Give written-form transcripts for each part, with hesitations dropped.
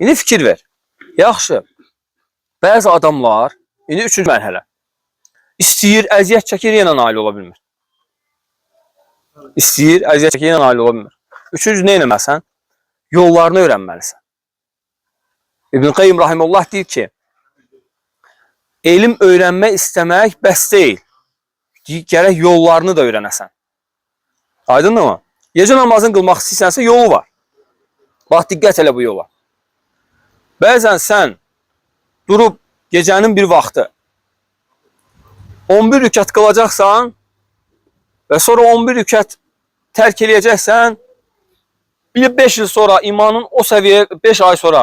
İndi fikir ver. Yaxşı. Bəzi adamlar, indi üçüncü mərhələ. İstəyir, əziyyət çəkir, yenə nail ola bilmir. İstəyir, əziyyət çəkir, yenə nail ola bilmir. Üçüncü nə etməlisən? Yollarını öyrənməlisən. İbn Qayyim rahimehullah deyir ki, elm öyrənmək istəmək bəs deyil. Deyir, gərək yollarını da öyrənəsən. Aydınmı? Gecə namazını qılmaq istəyirsənsə yolu var. Bax diqqət elə bu yola. Bəzən sən durub gecənin bir vaxtı 11 rükət qılacaqsan və sonra 11 rükət tərk eləyəcəksən, bir 5 il sonra imanın o səviyyə 5 ay sonra,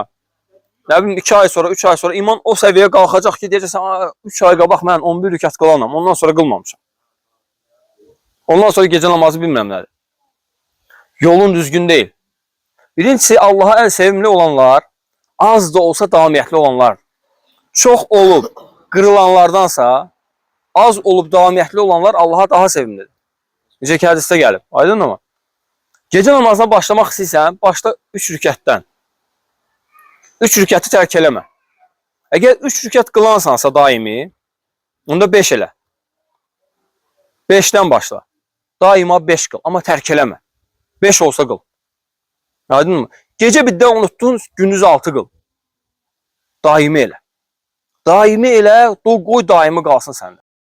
nə bilim 2 ay sonra, 3 ay sonra iman o səviyyəyə qalxacaq ki, deyəcəksən, 3 ay qabaq mən 11 rükət qılanam, ondan sonra qılmamışam. Ondan sonra gecə namazı bilmirəm nədir. Yolun düzgün deyil. Birincisi, Allaha ən sevimli olanlar, az da olsa davamiyyətli olanlar. Çox olub qırılanlardansa, az olub davamiyyətli olanlar Allaha daha sevimlidir. Necə ki, hədisdə gəlib. Aydınmı? Gecə namazına başlamaq istəyirsən, başla 3 rükətdən. 3 rükəti tərk eləmə. Əgər 3 rükət qılansansa daimi, onda 5 elə. 5-dən başla. Daima 5 qıl, amma tərk eləmə. 5 olsa qıl. Aydınmı? Gecə bir də unutdun, gündüz 6 qıl. Daimi elə. Daimi elə, qoy daimi qalsın səndə.